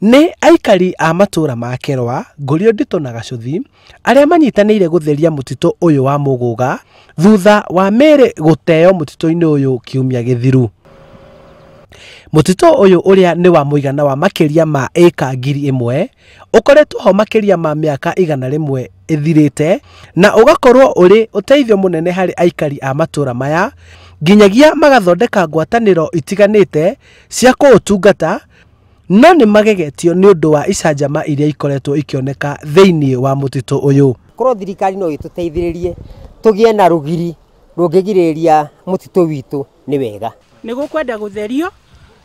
Nĩ aikari a matũra ma Kerwa, Ngũrio Nditũ na Gacuthi arĩa manyitanĩire gũtheria mũtitũ ũyũ wa Mũgũga thutha wa mĩĩrĩ gũteo mũtitũ-inĩ ũyũ kiumia gĩthiru. Mũtitũ ũyũ ũrĩa nĩ wa mũigana wa makĩria ma ĩka 1000 ũkoretwo ho makĩria ma mĩaka 100 ĩthirĩte na ũgakorwo ũrĩ ũteithio mũnene harĩ aikari a matũra maya nginyagia magathondeka ngwatanĩro itiganĩte cia kũũtungata, no nĩ magegetio nĩ ũndũ wa icanjama iria ikoretwo ikĩoneka thĩinĩ wa mũtitũ ũyũ. Korwo thirikari no ĩtũteithĩrĩrie tũgĩe na rũgiri rũngĩgirĩrĩria mũtitũ witũ nĩ wega. Nĩ gũkwenda gũtherio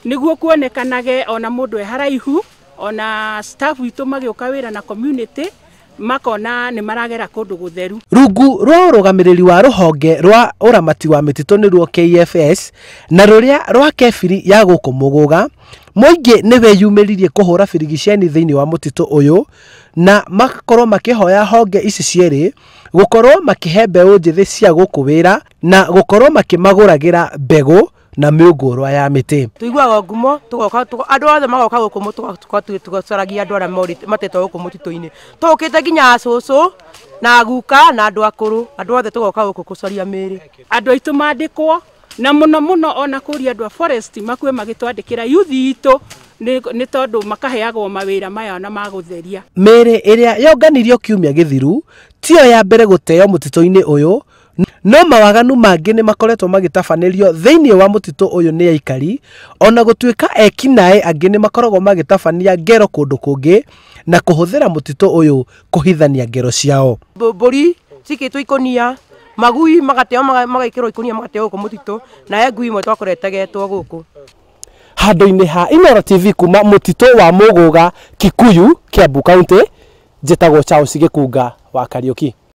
nĩguo kuonekanage ona mũndũ e haraihu, ona staff witũ magĩũka wĩra na community makona nĩ maragera kũndũ gũtheru. Rungu rwa ũrũgamĩrĩri wa rũhonge rwa ũramati wa mĩtitũ nĩruo KFS na rũrĩa rwa kebiri ya gũkũ Mũgũga, mũingĩ nĩ weyumĩririe kũhũra birigiceni thĩinĩ wa mũtitũ ũyũ na magakorwo makĩhoya honge ici cierĩ gũkorwo makĩhe mbeũ njĩthĩ cia gũkũ wĩra na gũkorwo makĩmagũragĩra mbegũ na mĩũngũrwa ya mĩtĩ. Tũiguaga ngumo tũgoka andũ othe magoka gũkũ tũgacaragia andũ arĩa matetwo gũkũ mũtitũ-inĩ. Tũkĩte nginya cũcũ na guka na andũ akũrũ, andũ othe tũgoka gũkũ gũcaria mĩĩrĩ. Andũ aitũ mandĩkwo na mũno mũno ona kũria andũ a forest makue magĩtwandĩkĩra youth itũ nĩ tondũ makaheagwo mawĩra maya na magũtheria. Mĩĩrĩ ĩrĩa yonganirio kiumia gĩthiru tiyo ya mbere gũteo mũtitũ-inĩ ũyũ, no mawaganu mangĩ nĩ makoretwo magĩtabanĩrio thĩinĩ wa mũtitũ ũyũ nĩ aikari, ona gũtuĩka ekinaĩ angĩ nĩ makoragwo magĩtabania ngero kũndũ kũngĩ na kũhũthĩra mũtitũ ũyũ kũhithania ngero ciao. Mbũri cikĩtwo ikũnia, magui magateo magaikĩrwo ikũnia magateo gũkũ mũtitũ, na he ngui ĩmwe twakorwo ĩtegetwo gũkũ. Handũ-inĩ ha Inooro TV kuma mũtitũ wa Mũgũga, Kikuyu, Kiambu County, njĩtagwo Charles Gĩkunga wa Kariũki.